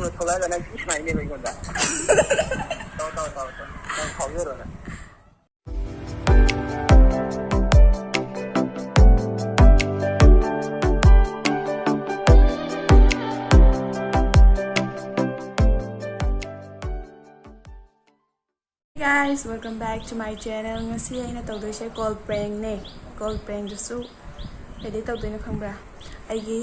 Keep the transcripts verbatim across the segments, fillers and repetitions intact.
ꯊꯣꯛꯂꯛꯑꯒ ꯅꯪ ꯊꯤ ꯁꯨꯃꯥꯏꯅꯅꯦꯕ ꯑꯩꯉꯣꯟꯗ꯫ ꯇꯧ, ꯇꯧ, ꯇꯧ, ꯇꯧ꯫ ꯅꯪ ꯐꯥꯎꯖꯔꯣ ꯅꯪ꯫ Guys, welcome back to my channel. ꯉꯁꯤ ꯑꯩꯅ ꯇꯧꯗꯣꯏꯁꯦ call prankꯅꯦ꯫ Call prankꯗꯨꯁꯨ ꯀꯩꯗꯩ ꯇꯧꯗꯣꯏꯅꯣ ꯈꯪꯕ꯭ꯔꯥ? ꯑꯩꯒꯤ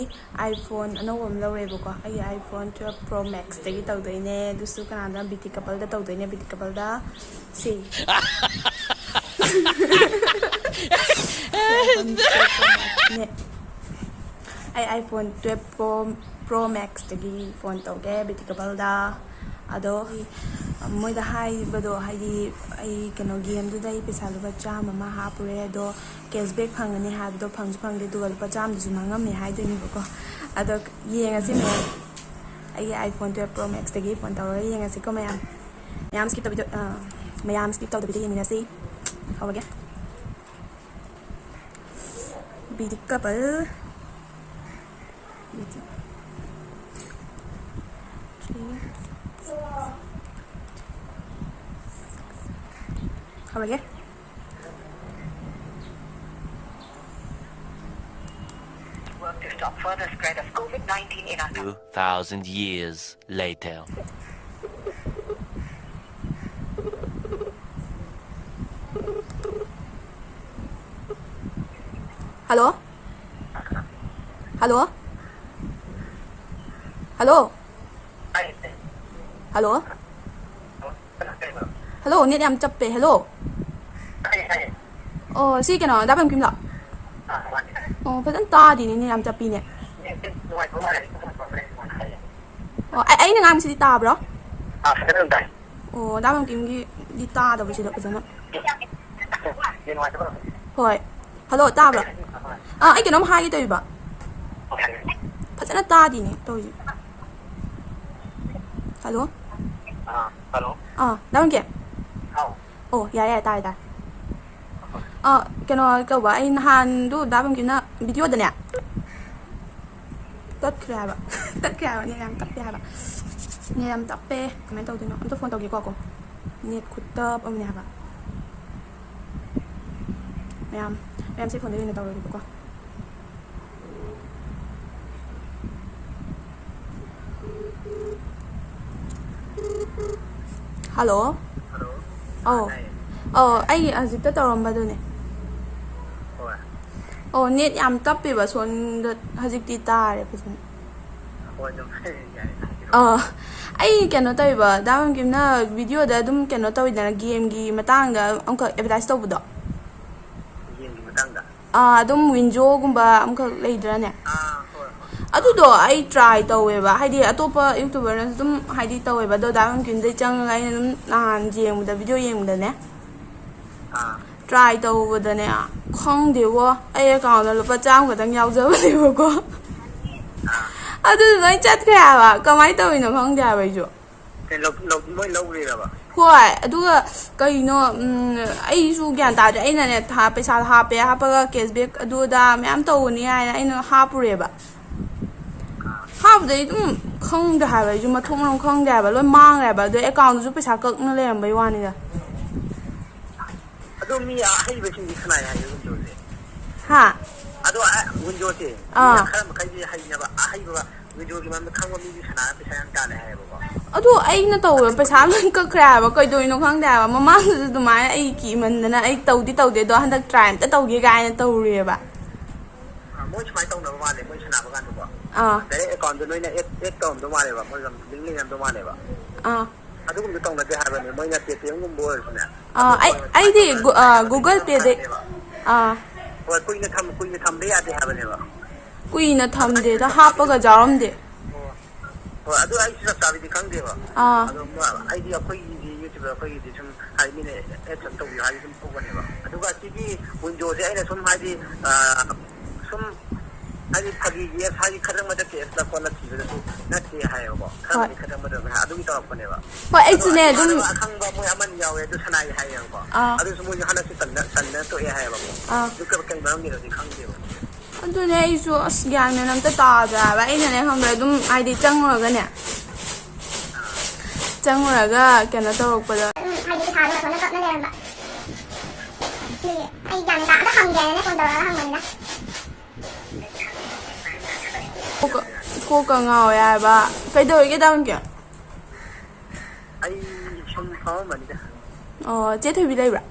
iPhone ꯑꯅꯧꯕ ꯑꯃ ꯂꯧꯔꯦꯕꯀꯣ꯫ ꯑꯩꯒꯤ iPhone twelve Pro Maxꯇꯒꯤ ꯇꯧꯗꯣꯏꯅꯦ꯫ ꯑꯗꯨꯁꯨ ꯀꯅꯥꯗ? ꯕꯤꯇꯤ coupleꯗ ꯇꯧꯗꯣꯏꯅꯦ, ꯕꯤꯇꯤ coupleꯗ꯫ ꯁꯤ꯫ ꯑꯩ iPhone twelve Pro, Pro Maxꯇꯒꯤ phone ꯇꯧꯒꯦ ꯕꯤꯇꯤ coupleꯗ꯫ ꯑꯗꯣ ꯃꯣꯏꯗ ꯍꯥꯏꯕꯗꯣ, ꯍꯥꯏꯗꯤ ꯑꯩ ꯀꯩꯅꯣ gameꯗꯨꯗ ꯑꯩ ꯄꯩꯁꯥ ꯂꯨꯄꯥ ꯆꯥꯝꯃ ꯑꯃ ꯍꯥꯞꯄꯨꯔꯦ, ꯑꯗꯣ cashback ꯐꯪꯒꯅꯤ ꯍꯥꯏꯕꯗꯣ ꯐꯪꯁꯨ ꯐꯪꯗꯦ, ꯑꯗꯨꯒ ꯂꯨꯄꯥ ꯆꯥꯝꯃꯗꯨꯁꯨ ꯃꯥꯡꯉꯝꯃꯦ ꯍꯥꯏꯗꯣꯏꯅꯦꯕꯀꯣ꯫ ꯑꯗꯣ ꯌꯦꯡꯉꯁꯤ ꯃꯌꯥꯝ꯫ ꯑꯩꯒꯤ iPhone twelve Pro Maxꯇꯒꯤ phone ꯇꯧꯔꯒ ꯌꯦꯡꯉꯁꯤꯀꯣ ꯃꯌꯥꯝ꯫ ꯃꯌꯥꯝ skip ꯇꯧꯕꯤꯗ-, ꯑ, ꯃꯌꯥꯝ skip ꯇꯧꯗꯕꯤꯗ ꯌꯦꯡꯃꯤꯟꯅꯁꯤ꯫ ꯍꯧꯔꯒꯦ꯫ ꯕꯤꯗꯤ couple꯫ ꯍꯧꯔꯒꯦ꯫ Work to stop further spread of COVID nineteen in our country. Two thousand years later. Hello? Hello? Hello? Hello? Hello, net ꯌꯥꯝ ꯆꯞꯄꯦ꯫ Hello? ꯑꯣ, ꯁꯤ ꯀꯩꯅꯣ, ꯗꯥ ꯕꯝꯀꯤꯝꯂꯣ? ꯑꯣ, ꯐꯖꯅ ꯇꯥꯗꯤꯅꯦ, net ꯌꯥꯝ ꯆꯞꯄꯤꯅꯦ꯫ ꯑꯣ, ꯑꯩ, ꯑꯩꯅ ꯉꯥꯡꯕꯁꯤꯗꯤ ꯇꯥꯕ꯭ꯔꯣ? ꯑꯣ, ꯗꯥ ꯕꯝꯀꯤꯝꯒꯤꯗꯤ ꯇꯥꯗꯕꯁꯤꯗ ꯐꯖꯅ꯫ ꯍꯣꯏ꯫ Hello, ꯇꯥꯕ꯭ꯔꯣ? ꯑꯥ, ꯑꯩ ꯀꯩꯅꯣꯝ ꯍꯥꯏꯒꯦ ꯇꯧꯔꯤꯕ꯫ ꯐꯖꯅ ꯇꯥꯗꯤꯅꯦ ꯇꯧꯔꯤꯁꯦ꯫ Hello? ꯑꯥ, hello. ꯑꯥ, ꯗꯥ ꯕꯝꯀꯤꯝ? ꯍꯥꯎ꯫ ꯑꯣ, ꯌꯥꯔꯦ, ꯌꯥꯔꯦ, ꯇꯥꯔꯦ, ꯇꯥꯔꯦ꯫ ꯑꯥ, ꯀꯩꯅꯣ ꯇꯧꯕ, ꯑꯩ ꯅꯍꯥꯟꯗꯨ ꯗꯥ ꯕꯝꯀꯤꯝꯅ videoꯗꯅꯦ, ꯇꯠꯈ꯭ꯔꯦ ꯍꯥꯏꯕ꯫ ꯇꯠꯈ꯭ꯔꯦ ꯍꯥꯏꯕ, ꯅꯦꯠ ꯌꯥꯝ ꯇꯞꯄꯦ ꯍꯥꯏꯕ꯫ ꯅꯦꯠ ꯌꯥꯝ ꯇꯞꯄꯦ꯫ ꯀꯃꯥꯏꯅ ꯇꯧꯗꯣꯏꯅꯣ? ꯑꯝꯇ ꯐꯣꯟ ꯇꯧꯒꯦꯀꯣ꯫ ꯀꯣ ꯅꯦꯠ ꯈꯨꯇꯞ ꯑꯃꯅꯦ ꯍꯥꯏꯕ꯫ ꯃꯌꯥꯝ ꯃꯌꯥꯝꯁꯦ ꯐꯣꯟꯗ ꯑꯣꯏꯅ ꯇꯧꯔꯒꯦꯕꯀꯣ꯫ ꯍꯜꯂꯣ꯫ ꯍꯜꯂꯣ꯫ ꯑꯧ꯫ ꯇꯥꯏꯌꯦ꯫ ꯑꯧ, ꯑꯩ ꯍꯧꯖꯤꯛꯇ ꯇꯧꯔꯝꯕꯗꯨꯅꯦ꯫ ꯍꯣꯏ꯫ ꯑꯣ, ꯅꯦꯠ ꯌꯥꯝ ꯇꯞꯄꯦꯕ ꯁꯣꯝꯗ꯫ ꯍꯧꯖꯤꯛꯇꯤ ꯇꯥꯔꯦ ꯐꯖꯅ꯫ ꯍꯣꯏ, ꯑꯗꯨꯝ ꯌꯥꯏ, ꯌꯥꯏ꯫ ꯑꯥ, ꯑꯩ ꯀꯩꯅꯣ ꯇꯧꯋꯦꯕ, ꯗꯥ ꯕꯟꯀꯤꯝꯅ ꯚꯤꯗꯤꯑꯣꯗ ꯑꯗꯨꯝ ꯀꯩꯅꯣ ꯇꯧꯋꯤꯗꯅ, ꯒꯦꯝꯒꯤ ꯃꯇꯥꯡꯗ ꯑꯃꯈꯛ ꯑꯦꯗꯚꯔꯇꯥꯏꯁ ꯇꯧꯕꯗꯣ꯫ ꯒꯦꯝꯒꯤ ꯃꯇꯥꯡꯗ? ꯑꯥ, ꯑꯗꯨꯝ ꯋꯤꯟꯖꯣꯒꯨꯝꯕ ꯑꯃꯈꯛ ꯂꯩꯗ꯭ꯔꯅꯦ? ꯑꯥ, ꯍꯣꯏ, ꯍꯣꯏ꯫ ꯑꯗꯨꯗꯣ ꯑꯩ ꯇ꯭ꯔꯥꯏ ꯇꯧꯋꯦꯕ, ꯍꯥꯏꯗꯤ ꯑꯇꯣꯞꯄ ꯌꯨꯇꯨꯕꯔꯅꯁꯨ ꯑꯗꯨꯝ ꯍꯥꯏꯗꯤ ꯇꯧꯋꯦꯕ, ꯑꯗꯣ ꯗꯥ ꯕꯟꯀꯤꯝꯗꯩ ꯆꯪꯉꯒ ꯑꯩꯅ ꯑꯗꯨꯝ ꯅꯍꯥꯟ ꯌꯦꯡꯕꯗ, ꯚꯤꯗꯤꯑꯣ ꯌꯦꯡꯕꯗꯅꯦ, ꯑꯥ꯫ ꯇ꯭ꯔꯥꯏ ꯇꯧꯕꯗꯅꯦ, ꯈꯪꯗꯦꯕꯣ, ꯑꯩ ꯑꯦꯀꯥꯎꯟꯗ ꯂꯨꯄꯥ ꯆꯥꯝꯃ ꯈꯛꯇꯪ ꯌꯥꯎꯖꯕꯅꯦꯕꯀꯣ꯫ ꯑꯥ꯫ ꯑꯗꯨ ꯂꯣꯏ ꯆꯠꯈ꯭ꯔꯦ ꯍꯥꯏꯕ꯫ ꯀꯃꯥꯏꯅ ꯇꯧꯔꯤꯅꯣ ꯈꯪꯗꯦ ꯍꯥꯏꯕ ꯑꯩꯁꯨ꯫ ꯀꯩ ꯂꯧ-, ꯂꯧ-, ꯃꯣꯏ ꯂꯧꯔꯤꯔꯕ? ꯍꯣꯏ, ꯑꯗꯨꯒ ꯀꯩꯅꯣ, ꯎꯝ, ꯑꯩꯁꯨ ꯒ꯭ꯌꯥꯟ ꯇꯥꯗ꯭ꯔꯦ꯫ ꯑꯩꯅꯅꯦ, ꯊꯥ, ꯄꯩꯁꯥ ꯍꯥꯞꯄꯦ, ꯍꯥꯞꯄꯒ ꯀꯦꯁꯕꯦꯛ ꯑꯗꯨ ꯑꯗꯥ ꯃꯌꯥꯝ ꯇꯧꯒꯅꯤ ꯍꯥꯏꯅ ꯑꯩꯅ ꯍꯥꯞꯄꯨꯔꯦꯕ꯫ ꯑꯥ꯫ ꯍꯥꯞꯄꯗꯩ ꯑꯗꯨꯝ ꯈꯪꯗꯦ ꯍꯥꯏꯕ, ꯑꯩꯁꯨ ꯃꯊꯣꯡ ꯃꯔꯝ ꯈꯪꯗꯦ ꯍꯥꯏꯕ, ꯂꯣꯏ ꯃꯥꯡꯉꯦ ꯍꯥꯏꯕ꯫ ꯑꯗꯣ ꯑꯦꯀꯥꯎꯟꯗꯨꯁꯨ ꯄꯩꯁꯥ ꯀꯛꯅ ꯂꯩꯔꯝꯕꯩ ꯋꯥꯅꯤꯗ꯫ ꯑꯗꯣ ꯃꯤ ꯑꯍꯩꯕꯁꯤꯡꯗꯤ ꯁꯥꯟꯅꯩ ꯍꯥꯏꯌꯦ ꯋꯤꯟꯖꯣꯁꯦ꯫ ꯍꯥ? ꯑꯗꯣ ꯑ-, ꯋꯤꯟꯖꯣꯁꯦ ꯃꯤ ꯑꯥ꯫ ꯈꯔ ꯃꯈꯩꯗꯤ ꯍꯩꯅꯕ, ꯑꯍꯩꯕ ꯋꯤꯟꯖꯣꯒꯤ ꯃꯔꯝꯗ ꯈꯪꯕ ꯃꯤꯗꯤ ꯁꯥꯟꯅꯔꯒ ꯄꯩꯁꯥ ꯌꯥꯝ ꯇꯥꯜꯂꯦ ꯍꯥꯏꯌꯦꯕꯀꯣ꯫ ꯑꯗꯣ ꯑꯩꯅ ꯇꯧꯕꯗ ꯄꯩꯁꯥ ꯂꯣꯏ ꯀꯛꯈ꯭ꯔꯦ ꯍꯥꯏꯕ꯫ ꯀꯩꯗꯧꯔꯤꯅꯣ ꯈꯪꯗꯦ ꯍꯥꯏꯕ꯫ ꯃꯃꯥꯡꯗꯁꯨ ꯑꯗꯨꯃꯥꯏꯅ ꯑꯩ ꯀꯤꯃꯟꯗꯅ ꯑꯩ ꯇꯧꯗꯤ ꯇꯧꯗꯦ, ꯑꯗꯣ ꯍꯟꯗꯛ ꯇ꯭ꯔꯥꯏ ꯑꯝꯇ ꯇꯧꯒꯦ ꯀꯥꯏꯅ ꯇꯧꯔꯨꯔꯦꯕ꯫ ꯑ, ꯃꯣꯏ ꯁꯨꯃꯥꯏꯅ ꯇꯧꯅꯕ ꯃꯥꯜꯂꯦ, ꯃꯣꯏ ꯁꯥꯟꯅꯕ ꯀꯥꯟꯗꯀꯣ꯫ ꯑꯥ꯫ ꯗꯥꯏꯔꯦꯛ ꯑꯦꯀꯥꯎꯟꯗꯣ ꯅꯣꯏꯅ ꯑꯦꯗ, ꯑꯦꯗ ꯇꯧꯔꯝꯗꯧ ꯃꯥꯜꯂꯦꯕ, ꯃꯣꯏꯒ ꯂꯤꯡ ꯂꯩꯅꯔꯝꯗꯧ ꯃꯥꯜꯂꯦꯕ꯫ ꯑꯥ꯫ ꯑꯗꯨꯒꯨꯝꯕꯗꯣ ꯇꯧꯅꯗꯦ ꯍꯥꯏꯕꯅꯦ, ꯃꯣꯏꯅ ꯄꯦꯇꯤꯑꯦꯝꯒꯨꯝꯕ ꯑꯣꯏꯔꯁꯨꯅꯦ꯫ ꯑꯥ, ꯑꯗꯨ ꯑꯩ, ꯃꯣꯏ ꯁꯨꯃꯥꯏꯅ ꯑꯩꯗꯤ ꯇꯧꯅꯔꯝꯗꯧ ꯒꯨ-, ꯑꯥ, ꯃꯥꯜꯂꯦꯕ꯫ ꯒꯨꯒꯜ ꯄꯦꯗꯩ, ꯍꯥꯏꯕꯅꯦꯕ꯫ ꯑꯥ꯫ ꯍꯣꯏ, ꯀꯨꯏꯅ ꯊꯝ-, ꯀꯨꯏꯅ ꯊꯝꯕ ꯌꯥꯗꯦ ꯍꯥꯏꯕꯅꯦꯕ꯫ ꯀꯨꯏꯅ ꯊꯝꯗꯦꯗ, ꯍꯥꯞꯄꯒ ꯌꯥꯎꯔꯝꯗꯦ꯫ ꯑꯣ꯫ ꯍꯣꯏ, ꯑꯗꯨ ꯑꯩꯁꯨ ꯆꯞ ꯆꯥꯕꯤꯗꯤ ꯈꯪꯗꯦꯕ꯫ ꯑꯥ꯫ ꯑꯗꯣ ꯃ-, ꯑꯩꯗꯤ ꯑꯩꯈꯣꯏꯒꯤꯗꯤ ꯌꯨꯇ꯭ꯌꯨꯕꯔ ꯑꯩꯈꯣꯏꯒꯤꯗꯤ ꯁꯨꯝ ꯍꯥꯏꯗꯤ ꯃꯤꯅ ꯑꯦꯗ ꯁꯨꯝ ꯇꯧꯕꯤꯌꯨ ꯍꯥꯏꯗꯤ ꯑꯗꯨꯝ ꯇꯧꯕꯅꯦꯕ꯫ ꯑꯗꯨꯒ ꯁꯤꯒꯤ ꯋꯤꯟꯗꯣꯁꯦ ꯑꯩꯅ ꯁꯨꯝ ꯍꯥꯏꯗꯤ, ꯑ, ꯁꯨꯝ ꯍꯥꯏꯗꯤ ꯐꯥꯒꯤꯒꯤ ꯑꯦꯞꯁ ꯍꯥꯏꯗꯤ ꯈꯗ꯭ꯔꯛ ꯃꯗ꯭ꯔꯛꯀꯤ ꯑꯦꯞꯁ ꯈꯣꯠꯂ ꯊꯤꯕꯗꯁꯨ ꯅꯠꯇꯦ ꯍꯥꯏꯌꯦꯕꯀꯣ꯫ ꯍꯣꯏ꯫ ꯈꯔꯕꯨꯗꯤ ꯈꯗ꯭ꯔꯛ ꯃꯗ꯭ꯔꯛꯅꯦ ꯍꯥꯏ, ꯑꯗꯨꯒꯤ ꯇꯧꯔꯛꯄꯅꯦꯕ꯫ ꯍꯣꯏ, ꯑꯗꯣ ꯑꯩꯁꯨꯅꯦ ꯑꯩ ꯑꯗꯨꯝ ꯏꯃꯥꯟꯅꯕ ꯑꯈꯪꯕ ꯃꯣꯏ ꯑꯃꯅꯤ ꯌꯥꯎꯋꯦ, ꯑꯗꯨ ꯁꯅꯥꯏ ꯍꯥꯏꯌꯦꯕꯀꯣ꯫ ꯑꯥ꯫ ꯑꯗꯨꯁꯨ ꯃꯣꯏꯁꯨ ꯍꯟꯗꯛꯁꯨ ꯇꯟꯗ, ꯇꯟꯗꯅ ꯇꯣꯛꯑꯦ ꯍꯥꯏꯌꯦꯕꯀꯣ꯫ ꯑꯥ꯫ ꯑꯗꯨ ꯀ-, ꯀꯩ ꯃꯔꯝꯒꯤꯅꯣꯗꯤ ꯈꯪꯗꯦꯕ꯫ ꯑꯗꯨꯅꯦ ꯑꯩꯁꯨ ꯑꯁ ꯒ꯭ꯌꯥꯟ ꯃꯦꯟ ꯑꯝꯇ ꯇꯥꯗ꯭ꯔꯦ ꯍꯥꯏꯕ꯫ ꯑꯩꯅꯅꯦ ꯈꯪꯕ꯭ꯔꯥ, ꯑꯗꯨꯝ ꯍꯥꯏꯗꯤ ꯆꯪꯉꯨꯔꯒꯅꯦ, ꯆꯪꯉꯨꯔꯒ ꯀꯩꯅꯣ ꯇꯧꯔꯛꯄꯗ꯫ ꯎꯝ, ꯍꯥꯏꯗꯤ ꯄꯩꯁꯥꯗꯣ ꯃꯊꯟꯇ ꯀꯛꯅ ꯂꯩꯔꯝꯕ꯫ ꯑꯗꯨꯒꯤ ꯑꯩ ꯒ꯭ꯌꯥꯟ ꯇꯥ-, ꯑꯝꯇ ꯍꯪꯒꯦꯅꯅꯦ ꯐꯣꯟ ꯇꯧꯔꯒ ꯍꯪꯕꯅꯤꯗ꯫ ꯀꯣꯛꯀ, ꯀꯣꯛꯀ ꯉꯥꯎꯋꯦ ꯍꯥꯏꯕ꯫ ꯀꯩꯗꯧꯔꯤꯒꯦ ꯗꯥ ꯀꯦ? ꯑꯩ ꯁꯨꯝ ꯐꯝꯃꯝꯕꯅꯤꯗ꯫ ꯑꯣ, ꯆꯦ ꯊꯣꯏꯕꯤ ꯂꯩꯕ꯭ꯔꯥ?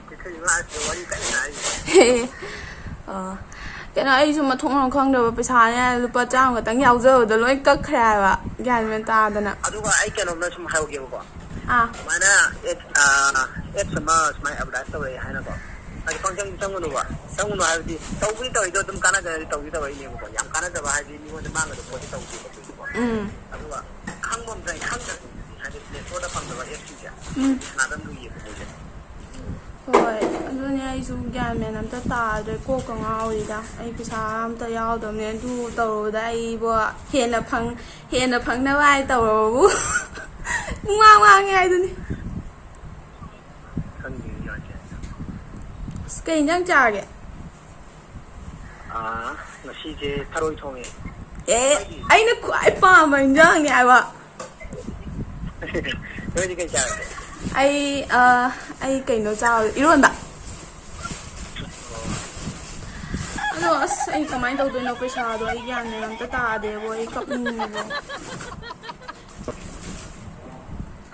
ꯆꯦ ꯊꯣꯏꯕꯤ ꯃꯥꯁꯦ ꯋꯥꯔꯤ ꯀꯟꯅ ꯁꯥꯔꯤ꯫ ꯑꯣ, ꯀꯩꯅꯣ, ꯑꯩꯁꯨ ꯃꯊꯣꯡ ꯃꯔꯝ ꯈꯪꯗꯕ ꯄꯩꯁꯥꯅꯦ ꯂꯨꯄꯥ ꯆꯥꯝꯃ ꯈꯛꯇꯪ ꯌꯥꯎꯖꯕꯗꯣ ꯂꯣꯏ ꯀꯛꯈ꯭ꯔꯦ ꯍꯥꯏꯕ, ꯒ꯭ꯌꯥꯟ ꯃꯦꯟ ꯇꯥꯗꯅ꯫ ꯑꯗꯨꯒ ꯑꯩ ꯀꯩꯅꯣꯝꯅ ꯁꯨꯝ ꯍꯥꯏꯍꯧꯒꯦꯕꯀꯣ꯫ ꯑꯥ꯫ ꯁꯨꯃꯥꯏꯅ ꯑꯦꯞ, ꯑꯥ, ꯑꯦꯞꯁ ꯑꯃ ꯁꯨꯃꯥꯏꯅ ꯑꯦꯗꯚꯔꯇꯥꯏꯁ ꯇꯧꯔꯛꯑꯦ ꯍꯥꯏꯅꯀꯣ꯫ ꯍꯥꯏꯗꯤ ꯄꯪꯆꯪ ꯆꯪꯒꯅꯨꯕ꯫ ꯆꯪꯒꯅꯨ ꯍꯥꯏꯕꯗꯤ ꯇꯧꯕꯨꯗꯤ ꯇꯧꯋꯤꯗꯣ ꯑꯗꯨꯝ ꯀꯥꯟꯅꯖꯔꯗꯤ ꯇꯧꯗꯤ ꯇꯧꯔꯛꯏꯅꯦꯕꯀꯣ꯫ ꯌꯥꯝ ꯀꯥꯟꯅꯖꯕ ꯍꯥꯏꯗꯤ ꯃꯤꯉꯣꯟꯗ ꯃꯥꯡꯒꯗꯕ ꯄꯣꯠꯇꯤ ꯇꯧꯗꯦꯕ ꯑꯩꯈꯣꯏꯁꯨꯀꯣ꯫ ꯎꯝ꯫ ꯑꯗꯨꯒ ꯈꯪꯕ ꯑꯝꯇ ꯈꯪꯗ꯭ꯔꯗꯤ ꯍꯥꯏꯗꯤ ꯄ꯭ꯂꯦ ꯁ꯭ꯇꯣꯔꯗ ꯐꯪꯗꯕ ꯑꯦꯞꯁꯤꯡꯁꯦ꯫ ꯎꯝ꯫ ꯁꯥꯟꯅꯕ ꯌꯥꯝ ꯂꯨꯏꯌꯦꯕ ꯃꯣꯏꯁꯦ꯫ ꯍꯣꯏ, ꯑꯗꯨꯅꯦ ꯑꯩꯁꯨ ꯒ꯭ꯌꯥꯟ ꯃꯦꯟ ꯑꯝꯇ ꯇꯥꯗ꯭ꯔꯦ, ꯀꯣꯛꯀ ꯉꯥꯎꯔꯤꯗ꯫ ꯑꯩ ꯄꯩꯁꯥ ꯑꯝꯇ ꯌꯥꯎꯗꯕꯅꯦ, ꯑꯗꯨ ꯇꯧꯔꯨꯕꯗ ꯑꯩꯕꯨ ꯍꯦꯟꯅ ꯐꯪ-, ꯍꯦꯟꯅ ꯐꯪꯅꯕ ꯍꯥꯏ ꯇꯧꯔꯕꯕꯨ ꯄꯨꯡꯃꯥꯡ ꯃꯥꯡꯉꯦ ꯍꯥꯏꯗꯨꯅꯤ꯫ ꯈꯪꯗꯦ ꯏꯃꯥꯁꯦ꯫ ꯑꯁ, ꯀꯩ ꯏꯟꯖꯥꯡ ꯆꯥꯔꯒꯦ? ꯑꯥ, ꯉꯁꯤꯁꯦ ꯊꯔꯣꯏ ꯊꯣꯡꯉꯦ꯫ ꯑꯦ, ꯅꯣꯏꯗꯤ? ꯑꯩꯅ ꯈ꯭ꯋꯥꯏ ꯄꯥꯝꯕ ꯏꯟꯖꯥꯡꯅꯦ ꯍꯥꯏꯕ꯫ ꯅꯣꯏꯗꯤ ꯀꯩ ꯆꯥꯔꯒꯦ? ꯑꯩ, ꯑ, ꯑꯩ ꯀꯩꯅꯣ ꯆꯥꯕ, ꯏꯔꯣꯟꯕ꯫ ꯑꯣ꯫ ꯑꯗꯣ ꯑꯁ, ꯑꯩ ꯀꯃꯥꯏꯅ ꯇꯧꯗꯣꯏꯅꯣ? ꯄꯩꯁꯥꯗꯣ ꯑꯩ ꯒ꯭ꯌꯥꯟ ꯃꯦꯟ ꯑꯝꯇ ꯇꯥꯗꯦꯕꯣ, ꯑꯩ ꯀꯞꯅꯤꯡꯉꯤꯕꯣ꯫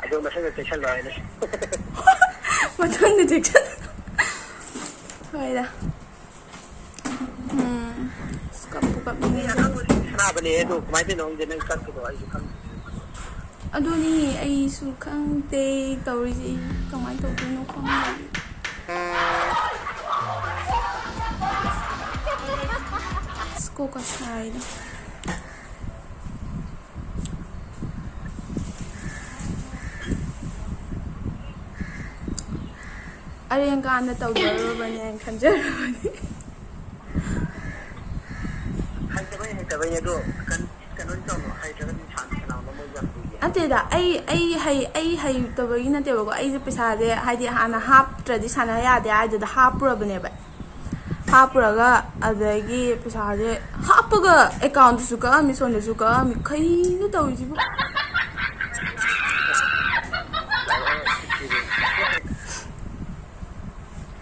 ꯑꯗꯣ ꯃꯁꯛꯇ ꯆꯦꯛꯁꯜꯂꯣ ꯍꯥꯏꯅ꯫ ꯃꯊꯪꯗ ꯆꯦꯛꯁꯜ-, ꯍꯣꯏꯗ꯫ ꯎꯝ, ꯑꯁ, ꯀꯞꯄꯨ ꯀꯞꯅꯤꯡꯉꯦ꯫ ꯁꯥꯟꯅꯕꯅꯦ ꯑꯗꯣ ꯀꯃꯥꯏꯅ ꯇꯧꯔꯤꯅꯣ ꯈꯪꯗꯦ, ꯅꯪ ꯆꯠꯈꯤꯗꯣ ꯑꯩꯁꯨ ꯈꯪꯗꯦ꯫ ꯑꯗꯨꯅꯤ ꯑꯩꯁꯨ ꯈꯪꯗꯦ ꯇꯧꯔꯤꯁꯦ, ꯑꯩ ꯀꯃꯥꯏꯅ ꯇꯧꯗꯣꯏꯅꯣ ꯈꯪꯗꯦ꯫ ꯑꯁ, ꯀꯣꯛꯀ ꯁꯥꯏꯗ꯫ ꯑꯔꯦꯝ ꯀꯥꯟꯗ ꯇꯧꯖꯔꯨꯔꯕꯅꯦ ꯍꯥꯏꯅ ꯈꯟꯖꯔꯨꯔꯕꯅꯤ꯫ ꯍꯩꯇꯕꯩ, ꯍꯩꯇꯕꯩꯅꯦ ꯑꯗꯣ, ꯀꯟ-, ꯀꯩꯅꯣꯗꯤ ꯇꯧꯅꯣ, ꯍꯩꯇ꯭ꯔꯒꯗꯤ ꯁꯥꯟꯅ ꯁꯥꯟꯅꯧꯅꯣ, ꯃꯣꯏ ꯌꯥꯝ ꯀꯨꯏꯌꯦ꯫ ꯅꯠꯇꯦꯗ, ꯑꯩ, ꯑꯩ ꯍꯩ-, ꯑꯩ ꯍꯩꯇꯕꯒꯤ ꯅꯠꯇꯦꯕꯀꯣ, ꯑꯩꯁꯦ ꯄꯩꯁꯥꯁꯦ ꯍꯥꯏꯗꯤ ꯍꯥꯟꯅ ꯍꯥꯞꯇ꯭ꯔꯗꯤ ꯁꯥꯟꯅ ꯌꯥꯗꯦ ꯍꯥꯏꯗꯨꯗ ꯍꯥꯞꯄꯨꯔꯕꯅꯦꯕ꯫ ꯍꯥꯞꯄꯨꯔꯒ ꯑꯗꯒꯤ ꯄꯩꯁꯥꯁꯦ ꯍꯥꯞꯄꯒ ꯑꯦꯀꯥꯎꯟꯗꯁꯨ ꯀꯛꯑꯝꯃꯤ, ꯁꯣꯝꯗꯁꯨ ꯀꯛꯑꯝꯃꯤ꯫ ꯀꯩꯅꯣ ꯇꯧꯔꯤꯁꯤꯕꯨ?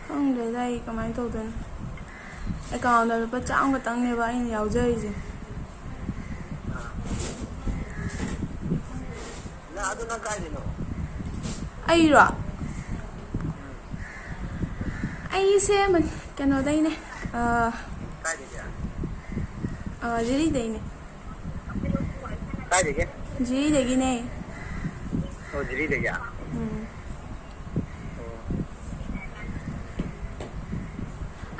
ꯈꯪꯗ꯭ꯔꯦꯗ ꯑꯩ ꯀꯃꯥꯏꯅ ꯇꯧꯗꯣꯏꯅꯣ꯫ ꯑꯦꯀꯥꯎꯟꯗ ꯂꯨꯄꯥ ꯆꯥꯝꯃ ꯈꯛꯇꯪꯅꯦꯕ ꯑꯩꯅ ꯌꯥꯎꯖꯔꯤꯁꯦ꯫ ꯅꯪ ꯑꯗꯨ ꯅꯪ ꯀꯥꯏꯗꯩꯅꯣ? ꯑꯩꯔꯣ? ꯑꯩꯁꯦ ꯃ-, ꯀꯩꯅꯣꯗꯩꯅꯦ꯫ ꯑ, ꯀꯥꯏꯗꯒꯤ? ꯑ, ꯖꯤꯔꯤꯗꯩꯅꯦ꯫ ꯀꯥꯏꯗꯒꯤ? ꯖꯤꯔꯤꯗꯒꯤꯅꯦ꯫ ꯑꯣ, ꯖꯤꯔꯤꯗꯒꯤ? ꯎꯝ꯫ ꯑꯣ꯫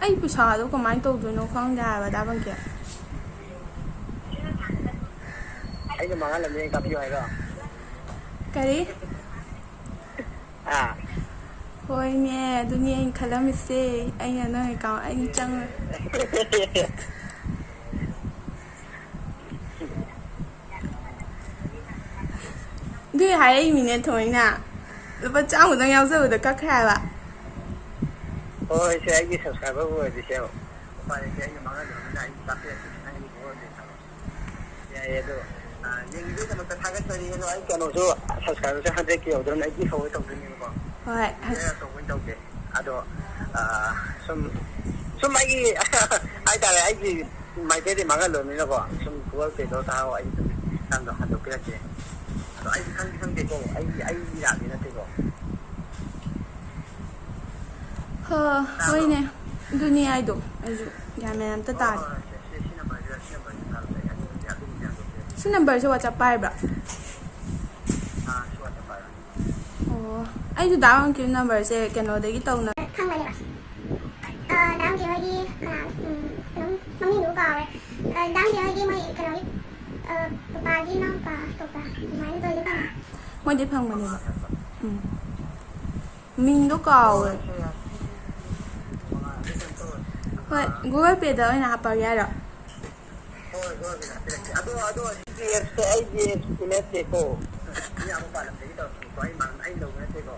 ꯑꯩ ꯄꯩꯁꯥꯗꯣ ꯀꯃꯥꯏꯅ ꯇꯧꯗꯣꯏꯅꯣ ꯈꯪꯗꯦ ꯍꯥꯏꯕ, ꯗꯥ ꯕꯪꯀꯤ꯫ ꯑꯩꯅ ꯃꯉꯥ ꯂꯝꯖꯦꯜ ꯀꯥꯞꯄꯤꯌꯨ ꯍꯥꯏꯔꯣ? ꯀꯔꯤ? ꯑꯥ꯫ ꯍꯣꯏꯅꯦ, ꯑꯗꯨꯅꯤ ꯑꯩꯅ ꯈꯜꯂꯝꯃꯤꯁꯦ꯫ ꯑꯩꯅ ꯅꯪ ꯑꯦꯀꯥꯎꯟ ꯑꯩꯅ ꯆꯪꯉ-, ꯑꯗꯨꯏ ꯍꯥꯏꯔꯛꯏꯃꯤꯅꯦ ꯊꯑꯣꯏꯅ꯫ ꯂꯨꯄꯥ ꯆꯥꯝꯃꯗꯪ ꯌꯥꯎꯖꯕꯗ ꯀꯛꯈ꯭ꯔꯦ ꯍꯥꯏꯕ꯫ ꯍꯣꯏ, ꯁꯦ, ꯑꯩꯒꯤ subscriber ꯑꯣꯏꯔꯗꯤ ꯁꯦ, ꯎꯄꯥꯏ ꯂꯩꯇꯦ, ꯑꯩꯅ ꯃꯥꯡꯍꯜꯂꯕꯅꯤꯅ ꯑꯩ ꯀꯥꯞꯄꯤꯔꯛꯀꯦ, ꯅꯪꯒꯤ ꯍꯣꯏ ꯂꯩꯇꯕ꯫ ꯌꯥꯏꯌꯦ, ꯑꯗꯣ, ꯑ, ꯌꯦꯡꯕꯤꯕꯒꯤꯗꯃꯛꯇ ꯊꯥꯒꯠꯆꯔꯤ꯫ ꯑꯗꯣ ꯑꯩ ꯀꯩꯅꯣꯁꯨ, subscriberꯁꯨ hundred K ꯌꯧꯗ꯭ꯔꯕꯅꯤꯅ ꯑꯩ giveaway ꯇꯧꯗꯣꯏꯅꯦꯕꯀꯣ꯫ ꯍꯣꯏ, ꯍ- Giveaway ꯑꯆꯧꯕ ꯑꯣꯏꯅ ꯇꯧꯒꯦ꯫ ꯑꯗꯣ, ꯑ, ꯁꯨꯝ, ꯁꯨꯝ ꯑꯩꯒꯤ, ꯍꯥꯏꯇꯥꯔꯦ, ꯑꯩꯒꯤ ꯃꯥꯏꯀꯩꯗꯤ ꯃꯥꯡꯍꯜꯂꯣꯏꯅꯤꯅꯀꯣ, ꯁꯨꯝ Google Payꯗꯣ ꯊꯥꯔꯛꯑꯣ, ꯑꯩ ꯑꯗꯨꯝ ꯅꯪꯗꯣ ꯍꯟꯗꯣꯛꯄꯤꯔꯛꯀꯦ꯫ ꯑꯗꯣ ꯑꯩꯗꯤ ꯈꯪꯗꯤ ꯈꯪꯗꯦꯀꯣ, ꯑꯩꯒꯤ, ꯑꯩꯒꯤ ꯌꯥꯗꯤ ꯅꯠꯇꯦꯀꯣ꯫ ꯍ, ꯇꯥꯕ꯭ꯔꯣ? ꯍꯣꯏꯅꯦ, ꯑꯗꯨꯅꯤ ꯍꯥꯏꯗꯣ, ꯑꯩꯁꯨ ꯒ꯭ꯌꯥꯟ ꯃꯦꯟ ꯑꯝꯇ ꯍꯣꯏ, ꯇꯥꯗꯦ꯫ ꯍꯣꯏ, ꯍꯣꯏ, ꯁꯦ, ꯁꯤ, ꯁꯤ numberꯁꯤꯗ, ꯁꯤ numberꯁꯤꯗ ꯊꯥꯔꯛꯑꯣ, ꯑꯩ ꯑꯗꯨꯝ, ꯑꯗꯨꯝ ꯌꯥꯗꯣꯏꯁꯦ꯫ ꯁꯤ numberꯁꯦ WhatsApp ꯄꯥꯏꯕ꯭ꯔꯥ? ꯑꯥ, ꯁꯤ WhatsApp ꯄꯥꯏꯕꯅꯤ꯫ ꯑꯣ, ꯑꯩꯁꯨ ꯗꯥ ꯕꯪꯀꯤꯝ numberꯁꯦ ꯀꯩꯅꯣꯗꯒꯤ ꯇꯧꯅ- ꯈꯪꯕꯅꯦꯕ꯫ ꯑ, ꯗꯥ ꯕꯪꯀꯤꯝ ꯍꯣꯏꯒꯤ ꯀꯅꯥ, ꯎꯝ, ꯑꯗꯨꯝ ꯃꯃꯤꯡꯗꯨꯕꯨ ꯀꯥꯎꯔꯦ꯫ ꯑ, ꯗꯥ ꯕꯪꯀꯤꯝ ꯍꯣꯏꯒꯤ ꯃꯣꯏ ꯀꯩꯅꯣꯒꯤ, ꯑ, ꯄꯄꯥꯒꯤ ꯏꯅꯥꯎꯄꯥ ꯊꯣꯛꯄ꯭ꯔꯥ? ꯑꯗꯨꯃꯥꯏꯅ ꯇꯧꯔꯗꯤ ꯈꯪꯉꯦ꯫ ꯃꯣꯏꯗꯤ ꯐꯪꯕꯅꯦꯕ꯫ ꯎꯝ꯫ ꯃꯤꯡꯗꯣ ꯀꯥꯎꯔꯦ꯫ ꯍꯣꯏ, Google Payꯗ ꯑꯣꯏꯅ ꯍꯥꯞꯄꯛꯑꯒꯦ ꯍꯥꯏꯔꯣ? ꯍꯣꯏ, ꯍꯣꯏ, ꯍꯣꯏ, ꯍꯥꯞꯄꯤꯔꯛꯀꯦ꯫ ꯑꯗꯣ, ꯑꯗꯣ ꯑꯁꯤꯒꯤ appꯁꯦ ꯑꯩꯒꯤ appꯇꯤ ꯅꯠꯇꯦꯀꯣ꯫ ꯃꯤ ꯑꯥ ꯃꯄꯥꯟ ꯂꯝꯗꯒꯤ ꯇꯧꯔꯛꯄꯅꯤꯀꯣ꯫ ꯑꯩ ꯃꯥꯟ-, ꯑꯩ ꯂꯧꯕ ꯅꯠꯇꯦꯀꯣ꯫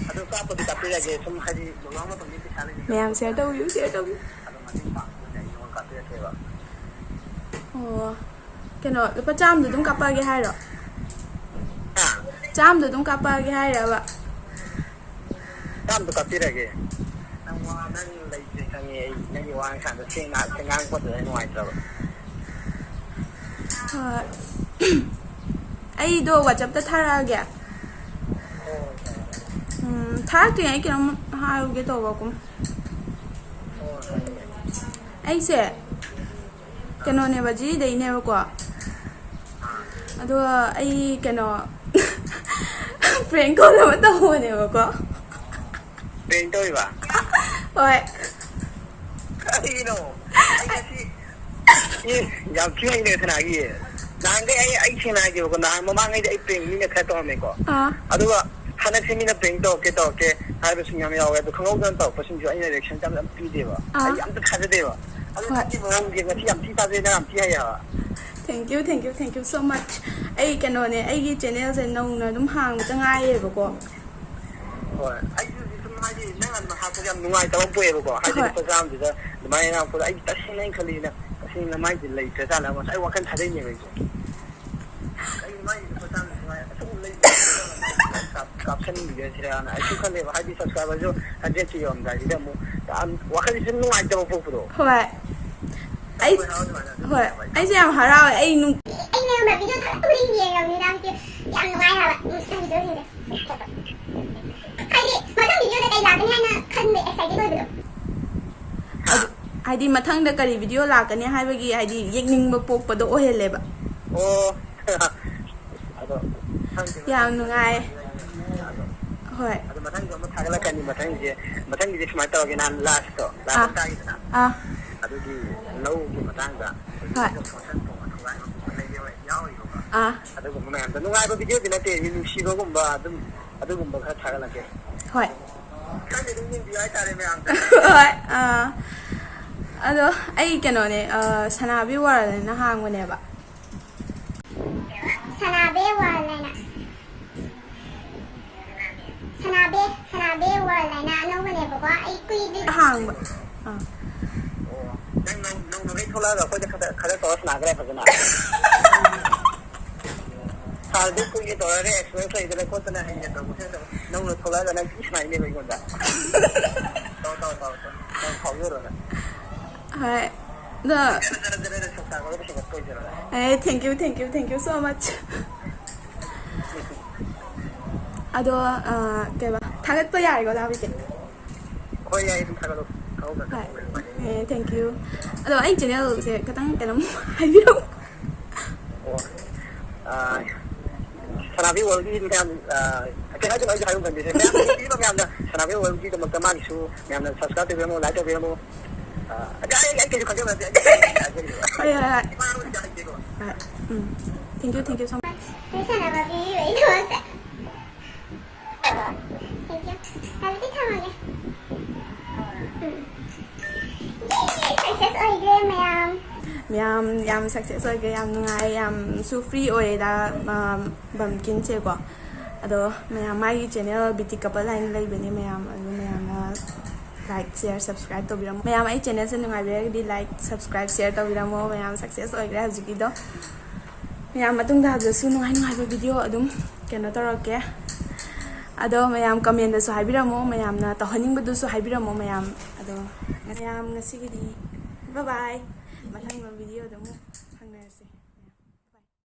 ꯑꯗꯨ ꯀꯥꯞꯄꯗꯤ ꯀꯥꯞꯄꯤꯔꯒꯦ, ꯁꯨꯝ ꯍꯥꯏꯗꯤ ꯂꯨꯍꯣꯡꯕ ꯃꯇꯝꯗꯤ ꯄꯩꯁꯥ ꯂꯩꯇꯦ꯫ ꯃꯌꯥꯝ share ꯇꯧꯕꯤꯌꯨ, share ꯇꯧꯕꯤꯌꯨ꯫ ꯑꯗꯣ ꯃꯇꯦꯡ ꯄꯥꯡꯕ ꯑꯣꯏꯅ ꯑꯩ ꯅꯉꯣꯟꯗ ꯀꯥꯞꯄꯤꯔꯛꯀꯦꯕ꯫ ꯑꯣ, ꯀꯩꯅꯣ, ꯂꯨꯄꯥ ꯆꯥꯝꯗꯣ ꯑꯗꯨꯝ ꯀꯥꯞꯄꯛꯑꯒꯦ ꯍꯥꯏꯔꯣ? ꯍꯥ? ꯆꯥꯝꯗꯣ ꯑꯗꯨꯝ ꯀꯥꯞꯄꯛꯑꯒꯦ ꯍꯥꯏꯔꯕ? ꯆꯥꯝꯗꯣ ꯀꯥꯞꯄꯤꯔꯒꯦ꯫ ꯅꯪ ꯋꯥ, ꯅꯪ ꯂꯩꯇ꯭ꯔꯦ ꯈꯪꯉꯦ ꯑꯩ꯫ ꯅꯪꯒꯤ ꯋꯥ ꯉꯥꯡꯀꯥꯟꯗ ꯁꯦꯡꯅ ꯍꯥꯏꯐꯦꯠ ꯉꯥꯡꯉꯛꯄꯗꯨꯗ ꯑꯩ ꯅꯨꯡꯉꯥꯏꯇ꯭ꯔꯕ꯫ ꯍꯣꯏ꯫ ꯑꯩꯗꯣ WhatsApp-ꯇ ꯊꯥꯔꯛꯑꯒꯦ꯫ ꯍꯣꯏ, ꯍꯣꯏ, ꯍꯣꯏ꯫ ꯎꯝ, ꯊꯥꯔꯛꯇ꯭ꯔꯤꯉꯩ ꯑꯩ ꯀꯩꯅꯣꯝ ꯍꯥꯏꯔꯨꯒꯦ ꯇꯧꯕ, ꯀꯨꯝ꯫ ꯍꯣꯏ, ꯍꯣꯏ, ꯍꯣꯏ꯫ ꯑꯩꯁꯦ ꯀꯩꯅꯣꯅꯦꯕ, ꯖꯤꯔꯤꯗꯩꯅꯦꯕꯀꯣ꯫ ꯑꯗꯣ ꯑꯩ ꯀꯩꯅꯣ prank call ꯑꯃ ꯇꯧꯕꯅꯦꯕꯀꯣ꯫ Prank ꯇꯧꯔꯤꯕ? ꯍꯣꯏ꯫ ꯀꯔꯤꯅꯣ? ꯑꯩ ꯉꯁꯤ, ꯑꯦ, ꯌꯥꯝ ꯊꯤ ꯍꯩꯅꯦ ꯁꯅꯥꯒꯤ꯫ ꯅꯍꯥꯟꯈꯩ ꯑꯩ, ꯑꯩ ꯁꯦꯡꯅ ꯍꯥꯏꯒꯦꯕꯀꯣ, ꯅꯍꯥꯟ ꯃꯃꯥꯡꯉꯩꯗ ꯑꯩ prank ꯃꯤꯅ ꯈꯔ ꯇꯧꯔꯝꯃꯦꯀꯣ꯫ ꯑꯥ꯫ ꯑꯗꯨꯒ ꯍꯟꯗꯛꯁꯦ ꯃꯤꯅ prank ꯇꯧꯔꯛꯀꯦ, ꯇꯧꯔꯛꯀꯦ ꯍꯥꯏꯕꯁꯤꯡ ꯌꯥꯝ ꯌꯥꯎꯋꯦ꯫ ꯑꯗꯣ ꯈꯪꯍꯧꯗꯅ ꯇꯧꯔꯛꯄꯁꯤꯡꯁꯨ ꯑꯩꯅ reaction ꯌꯥꯝ, ꯌꯥꯝ ꯄꯤꯗꯦꯕ꯫ ꯑꯥ꯫ ꯑꯩ ꯑꯝꯇ ꯊꯥꯖꯗꯦꯕ꯫ ꯑꯗꯣ ꯍꯣꯏ꯫ ꯅꯪꯒꯤ ꯃꯑꯣꯡꯁꯦ ꯉꯁꯤ ꯌꯥꯝ ꯊꯤ ꯊꯥꯖꯩ, ꯅꯪ ꯌꯥꯝ ꯊꯤ ꯍꯩ ꯍꯥꯏꯕ꯫ Thank you, thank you, thank you so much. ꯑꯩ ꯀꯩꯅꯣꯅꯦ, ꯑꯩꯒꯤ channel-ꯁꯦ ꯅꯧꯅ ꯑꯗꯨꯝ ꯍꯥꯡꯕꯗ ꯉꯥꯏꯔꯤꯕꯀꯣ꯫ ꯍꯣꯏ, ꯑꯩꯁꯨ ꯍꯧꯖꯤꯛ ꯁꯨꯝ ꯍꯥꯏꯗꯤ ꯅꯪ ꯑꯗꯨꯝ ꯍꯥꯞꯄꯁꯦ ꯌꯥꯝ ꯅꯨꯡꯉꯥꯏꯇꯕ ꯑꯃ ꯄꯣꯛꯑꯦꯕꯀꯣ꯫ ꯍꯥꯏꯗꯤ ꯍꯣꯏ꯫ ꯂꯨꯄꯥ ꯆꯥꯝꯃꯗꯨꯗ ꯑꯗꯨꯃꯥꯏꯅ ꯉꯥꯡꯉꯛꯄꯗꯣ ꯑꯩ ꯇꯁꯦꯡꯅ ꯑꯩꯅ ꯈꯜꯂꯤꯁꯤꯅ, ꯇꯁꯦꯡꯅ ꯃꯥꯏꯁꯦ ꯂꯩꯇ꯭ꯔꯖꯥꯠꯂ ꯑꯃ ꯉꯁꯥꯏ ꯋꯥꯈꯜ ꯊꯥꯗꯩꯅꯦꯕ ꯑꯩꯁꯦ꯫ ꯑꯩ ꯃꯥꯏꯁꯦ ꯂꯨꯄꯥ ꯆꯥꯝꯃ ꯁꯨꯃꯥꯏꯅ ꯑꯆꯧꯕ ꯂꯩꯕ ꯀꯥꯞ-, ꯀꯥꯞꯁꯟꯕꯤꯔꯁꯤꯔꯥꯅ ꯑꯩꯁꯨ ꯈꯜꯂꯦꯕ꯫ ꯍꯥꯏꯗꯤ subscriber-ꯁꯨ hundred K ꯌꯧꯔꯝꯗꯥꯏꯁꯤꯗ ꯑꯃꯨꯛ ꯌꯥꯝ ꯋꯥꯈꯜꯁꯦ ꯁꯨꯝ ꯅꯨꯡꯉꯥꯏꯇꯕ ꯄꯣꯛꯄꯗꯣ꯫ ꯍꯣꯏ꯫ ꯑꯩ, ꯍꯣꯏ, ꯍꯣꯏ, ꯑꯗꯨꯃꯥꯏꯅ ꯑꯗꯨꯝ ꯍꯣꯏ꯫ ꯇꯧꯋꯦꯕ ꯑꯩꯁꯦ꯫ ꯑꯩꯁꯦ ꯌꯥꯝ ꯍꯔꯥꯎꯋꯦ꯫ ꯑꯩ ꯅꯨꯡ- ꯑꯩꯅ ꯌꯥꯝꯅ video ꯊꯥꯒꯠꯄ ꯈꯨꯗꯤꯡ ꯌꯦꯡꯉꯕꯅꯤꯅ ꯍꯥꯏꯗꯤ ꯌꯥꯝ ꯅꯨꯡꯉꯥꯏ ꯍꯥꯏꯕ ꯅꯪꯒꯤ video-ꯁꯤꯡꯁꯦ꯫ ꯍꯥꯏꯗꯤ ꯃꯊꯪ video-ꯗ ꯀꯩ ꯂꯥꯛꯀꯅꯤ ꯍꯥꯏꯅ ꯈꯟꯕ excited ꯑꯣꯏꯕꯗꯣ꯫ ꯑꯗꯨ, ꯍꯥꯏꯗꯤ ꯃꯊꯪꯗ ꯀꯔꯤ video ꯂꯥꯛꯀꯅꯤ ꯍꯥꯏꯕꯒꯤ ꯍꯥꯏꯗꯤ ꯌꯦꯡꯅꯤꯡꯕ ꯄꯣꯛꯄꯗꯣ ꯑꯣꯏꯍꯜꯂꯦꯕ꯫ ꯑꯣ꯫ ꯑꯗꯣ ꯈꯪꯗꯦ, ꯌꯥꯝ ꯃꯊꯪꯒꯤ ꯅꯨꯡꯉꯥꯏ꯫ ꯑꯗꯣ ꯍꯣꯏ꯫ ꯑꯗꯣ ꯃꯊꯪꯁꯨ ꯑꯃ ꯊꯥꯒꯠꯂꯛꯀꯅꯤ꯫ ꯃꯊꯪꯁꯦ, ꯃꯊꯪꯒꯤꯁꯦ ꯁꯨꯃꯥꯏꯅ ꯇꯧꯔꯒꯦ, ꯅꯍꯥꯟ last-ꯇꯣ, last ꯑꯥ꯫ ꯇꯥꯈꯤꯗꯅ? ꯑꯥ꯫ ꯑꯗꯨꯒꯤ ꯂꯧꯒꯤ ꯃꯇꯥꯡꯗ ꯍꯣꯏ꯫ ꯐꯣꯟꯁꯟ ꯇꯣꯡꯕ ꯊꯧꯔꯥꯡ ꯑꯃ ꯂꯩꯌꯦꯕ, ꯌꯥꯎꯔꯤꯕꯀꯣ꯫ ꯑꯥ꯫ ꯑꯗꯨꯒꯨꯝꯕ ꯃꯌꯥꯝꯗꯣ ꯅꯨꯡꯉꯥꯏꯕ video-ꯗꯤ ꯅꯠꯇꯦ, ꯅꯨꯡꯁꯤꯕꯒꯨꯝꯕ ꯑꯗꯨꯝ, ꯑꯗꯨꯒꯨꯝꯕ ꯈꯔ ꯊꯥꯒꯠꯂꯛꯀꯦ꯫ ꯍꯣꯏ꯫ ꯈꯪꯗꯦ, ꯑꯗꯨꯝ ꯌꯦꯡꯕꯤꯌꯨ ꯍꯥꯏꯇꯥꯔꯦ ꯃꯌꯥꯝꯗ꯫ ꯍꯣꯏ, ꯑꯥ꯫ ꯑꯗꯣ ꯑꯩ ꯀꯩꯅꯣꯅꯦ, ꯑꯥ, ꯁꯅꯥꯕꯤ World ꯍꯥꯏꯅ ꯍꯥꯡꯕꯅꯦꯕ꯫ ꯁꯅꯥꯕꯤ World ꯍꯥꯏꯅ꯫ ꯁꯅꯥꯕꯦ ꯁꯅꯥꯕꯦ ꯋꯥꯔꯜ ꯍꯥꯏꯅ ꯑꯅꯧꯕꯅꯦꯕꯀꯣ꯫ ꯑꯩ ꯀꯨꯏꯗ꯭ꯔꯤ꯫ ꯑꯍꯥꯡꯕ꯫ ꯑꯥ꯫ ꯑꯣ, ꯅꯪ ꯅꯧ- ꯅꯧꯅ ꯂꯣꯏ ꯊꯣꯛꯂꯛꯑꯒ ꯑꯩꯈꯣꯏꯗ ꯈꯔ ꯈꯔ ꯇꯧꯔ ꯁꯅꯥꯈ꯭ꯔꯦ ꯐꯖꯅ꯫ ꯁꯥꯔꯗꯤ ꯀꯨꯏꯒꯦ ꯇꯧꯔꯒ ꯑꯦꯛꯁꯄꯤꯔꯦꯟꯁ ꯂꯩꯗꯅ ꯈꯣꯠꯇꯅ ꯍꯩꯅ ꯇꯧꯕꯁꯦ ꯅꯧꯅ ꯊꯣꯛꯂꯛꯑꯒ ꯅꯪ ꯊꯤ ꯁꯅꯥꯏꯅꯦꯕ ꯑꯩꯉꯣꯟꯗ꯫ ꯇꯧ ꯇꯧ ꯇꯧ ꯇꯧ꯫ ꯅꯪ ꯐꯥꯎꯖꯔꯣ ꯅꯪ꯫ ꯍꯣꯏ꯫ ꯑꯗꯣ ꯖꯔ ꯖꯔ ꯖꯔ ꯖꯔ ꯁꯛ ꯁꯥꯡꯕꯗ ꯄꯨꯁꯤꯜꯂꯛꯄ ꯑꯣꯏꯖꯔꯣ ꯅꯪ꯫ ꯑꯦ, thank you, thank you, thank you so much. ꯑꯗꯣ, ꯑ, ꯀꯩꯕ, ꯊꯥꯒꯠꯄ ꯌꯥꯔꯦꯀꯣ, ꯗꯥ ꯕꯤꯀꯦ? ꯍꯣꯏ, ꯌꯥꯏ, ꯑꯗꯨꯝ ꯊꯥꯒꯠꯂꯣ꯫ ꯈꯪꯍꯧꯗꯅ ꯍꯣꯏ꯫ ꯊꯥꯒꯠꯂꯣ꯫ ꯑꯦ, thank you. ꯑꯗꯣ ꯑꯩ ꯆꯦꯅꯦꯜꯁꯦ ꯈꯤꯇꯪ ꯀꯩꯅꯣꯝ ꯍꯥꯏꯕꯤꯔꯛꯑꯣ꯫ ꯑꯣ꯫ ꯑ, ꯁꯅꯥꯕꯤ ꯋꯥꯔꯜꯒꯤ ꯃꯌꯥꯝ, ꯑ, ꯀꯩ ꯍꯥꯏꯗꯣꯏꯅꯣ ꯑꯩꯁꯨ ꯍꯥꯏꯕ ꯉꯝꯗꯦ꯫ ꯃꯌꯥꯝ ꯅꯨꯡꯁꯤꯕꯤꯕ ꯃꯌꯥꯝꯅ ꯁꯅꯥꯕꯤ ꯋꯥꯔꯜꯒꯤꯗꯃꯛꯇ ꯃꯥꯒꯤꯁꯨ ꯃꯌꯥꯝꯅ subscribe ꯇꯧꯕꯤꯔꯝꯃꯣ, like ꯇꯧꯕꯤꯔꯝꯃꯣ꯫ ꯑ, ꯑꯩ, ꯑꯩ, ꯑꯩ ꯀꯩꯁꯨ ꯈꯟꯖꯕ ꯅꯠꯇꯦ꯫ ꯑꯩ ꯍꯣꯏ, ꯍꯣꯏ, ꯍꯣꯏ꯫ ꯏꯃꯥ ꯂꯣꯏꯅ ꯍꯥꯏꯖꯒꯦꯀꯣ꯫ ꯍꯣꯏ꯫ ꯎꯝ꯫ Thank you, thank you so much. ꯁꯥꯟꯅꯕ ꯄꯤꯕꯤꯕꯒꯤꯗꯃꯛꯇ꯫ Thank you. ꯑꯗꯨꯗꯤ ꯊꯝꯃꯒꯦ꯫ ꯎꯝ꯫ Yay! Success ꯑꯣꯏꯈ꯭ꯔꯦ ꯃꯌꯥꯝ꯫ ꯃꯌꯥꯝ ꯌꯥꯝ success ꯑꯣꯏꯈ꯭ꯔꯦ, ꯌꯥꯝ ꯅꯨꯡꯉꯥꯏ, ꯌꯥꯝꯁꯨ free ꯑꯣꯏꯌꯦꯗ, ꯃ-, ꯕꯝꯀꯤꯟꯁꯦꯀꯣ꯫ ꯑꯗꯣ ꯃꯌꯥꯝ ꯃꯥꯒꯤ channel ꯕꯤꯇꯤ ꯀꯄꯜ ꯍꯥꯏꯅ ꯂꯩꯕꯅꯦ ꯃꯌꯥꯝ, ꯑꯗꯨ ꯃꯌꯥꯝꯅ like, share, subscribe ꯇꯧꯕꯤꯔꯝꯃꯣ꯫ ꯃꯌꯥꯝ ꯑꯩ channelꯁꯦ ꯅꯨꯡꯉꯥꯏꯕꯤꯔꯒꯗꯤ like, subscribe, share ꯇꯧꯕꯤꯔꯝꯃꯣ꯫ ꯃꯌꯥꯝ success ꯑꯣꯏꯈ꯭ꯔꯦ ꯍꯧꯖꯤꯛꯀꯤꯗꯣ꯫ ꯃꯌꯥꯝ ꯃꯇꯨꯡꯗ ꯍꯧꯖꯤꯛꯁꯨ ꯅꯨꯡꯉꯥꯏ ꯅꯨꯡꯉꯥꯏꯕ video ꯑꯗꯨꯝ ꯀꯩꯅꯣ ꯇꯧꯔꯛꯀꯦ꯫ ꯑꯗꯣ ꯃꯌꯥꯝ commentꯗꯁꯨ ꯍꯥꯏꯕꯤꯔꯝꯃꯣ, ꯃꯌꯥꯝꯅ ꯇꯧꯍꯟꯅꯤꯡꯕꯗꯨꯁꯨ ꯍꯥꯏꯕꯤꯔꯝꯃꯣ ꯃꯌꯥꯝ꯫ ꯑꯗꯣ ꯃꯌꯥꯝ ꯉꯁꯤꯒꯤꯗꯤ bye bye꯫ ꯃꯊꯪ videoꯗ ꯑꯃꯨꯛ